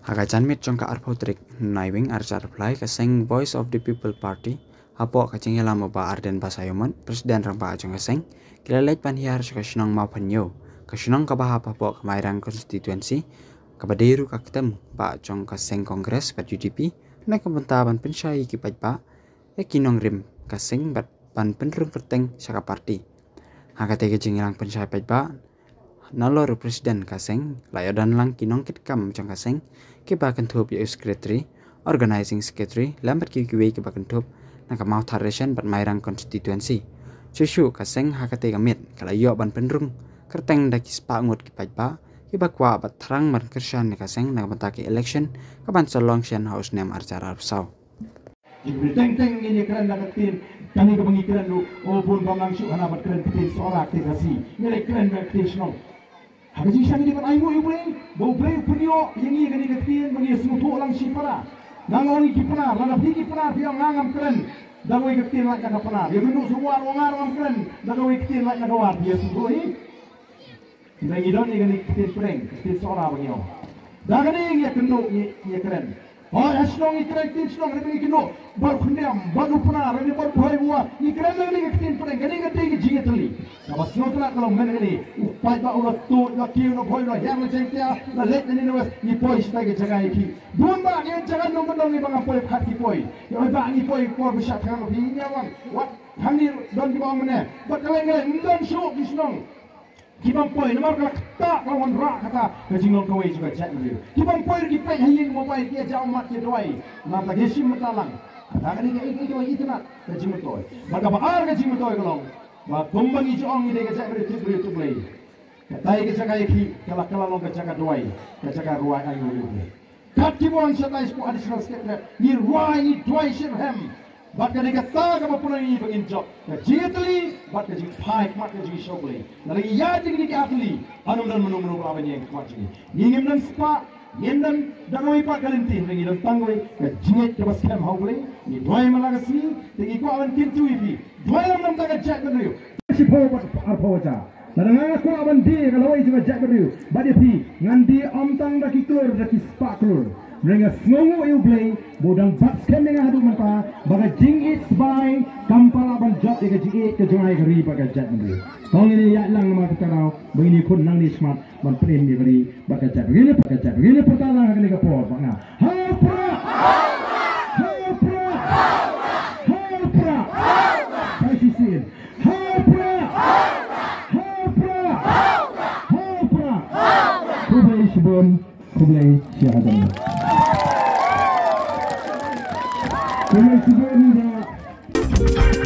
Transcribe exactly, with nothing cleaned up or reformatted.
Ha ka janmiet jong ka arphew tarik Naiwieng arhajar arphew lai, ka seng Voice of the People Party hapoh ka jingïalam u Bah Ardent Basaiawmoit, President Rangbah jong ka seng, ki la leit ban hiar sha ka shnong Mawphanñiew, ka shnong kaba hap hapoh ka Mairang constituency, kaba dei ruh ka ktem bah jong ka seng Congress bad U D P, na ka bynta ban pynshai ïa ki paidbah ïa ki nongrim ka seng bad ban pynrung kyrteng sha ka party. Ha katei ka jingïalang pynshai paidbah, nalor u President ka seng, la ïoh don lang ki nongkitkam jong ka seng, kiba kynthup ïa u Secretary, Organizing Secretary, lem bad kiwei kiwei kiba kynthup na ka Mawthadraishan bad Mairang constituency. Shuh shuh ka seng ha katei ka miet ka la ïoh ban pynrung kyrteng da ki spah ngut ki paidbah, kiba kwah bad thrang ban kyrshan ïa ka seng na ka bynta ki election kaban sa long shen ha u snem arhajar arphew saw. Jingpyrshang teng teng ngin ïa kren da ka ktien, kane kaba ngi kren ruh, o bun bym nang shuh hana ban kren ktien Sohra, ktien Khasi. Ngi leh kren da ka ktien shnong. Ha ka jingshisha ngi dei ban ainguh ïa U Blei, ba U Blei u pynïoh ïa ngi kane ka ktien ba ngi ïa sngewthuh lang shi para. Nga ong ïa ki Pnar, lada phi ki Pnar phi ong nga ngam kren da kawei ka ktien lait na ka Pnar. Ïa kynduh shuwa ruh nga ruh ngam kren da kawei ka ktien lait na ka War, phi ïa sngewthuh hi. Ngi don ïa kane ka ktien pdeng, ka ktien Sohra ba ngi ong. Da kane ngi ïa kynduh, ngi ïa kren. Hooid, ha shnong ngi kren ktien shnong, hynrei ngi kynduh bad u khyndiat, bad u Pnar, hynrei bad u Bhoi, u War, ngi kren da kane ka ktien pdeng, kane ka dei ka jingïatylli. Kaba sngewtynnat ka long mynne kane, u paidbah u la tuid, la kiew, la Bhoi, la hiar, la Jaiñtia, la leit na Nineveh, ngi poi shatai ka jaka ïa ki. Bun bah ki jaka nongkyndong ngi ba ngam poi, khat ki poi. Ïa oi bah ngi poi por ba shah thngan, ngi ïa wan. Wat hangne don kiba ong mynne. Bad ka leng ka leng, ym don shuh ki shnong ki bym poi, namar ka la ktah, ka la wanrah kata ka jinglong kawei jong ka jaitbynriew. Ki bym poi ruh ki peit ha ïing mobile, ki ïa jaw mat, ki ïa duwai. Namar ta ki shim mynta lang. Kata ka dei kaei kaei kaba itynnat ka jingmyntoi. Bad kaba ar ka jingmyntoi ka long ba kumba ngi ju ong ngi dei ka jaitbynriew tip briew tip Blei, katai ka jaka ïa ki ka la, ka la long ka jaka duwai, ka jaka rwai ainguh ïa U Blei. Kat kiba wan shatai shapoh Additional Secretariat, ngi rwai, ngi duwai shitrhem. Bad ka dei kata kaba pynlong ïa ngi ba ngin jop ka jingïatylli bad ka jingphai khmat ka jingïashoh Blei. Lada ngi ïaid da kine ki artylli, ym don mano mano ba lah ban ïeng khmat jong ngi. Ngi ngim don spah, ngim don da kawei pat ka lynti, hynrei ngi don tang kawei ka jingngeit kaba skhem ha U Blei. Ngi duwai man la ka sngi, te ngi kwah ban kyntu ïa phi. Duwai lem namar ka jaitbynriew. Shiphew bad arphew hajar. Lada nga kwah ban die ïa ka lawei jong ka jaitbynriew bad ïa phi, ngan die ym tang da ki klur, da ki spah klur. Hynrei nga sngewnguh ïa U Blei ba u dang bat skhem ïa nga haduh mynta, ba ka jingïeit sbai kam pat lah ban jop ïa ka jingïeit ka jong nga ïa ka ri bad ka jaitbynriew. To ngin ïaid lang namar kata ka daw ba ngin ïakhun nangne shakhmat ban pynim ïa ka ri bad ka jaitbynriew. Ngin ïa pyrta lang ha kane ka por bad nga. Ha u Prah! Ha u Prah! Ha u Prah! Ka shisien. Ha u Prah! Ha u Prah! Ha u Prah! Khublei shibun, khublei shihajar. Khublei shibun da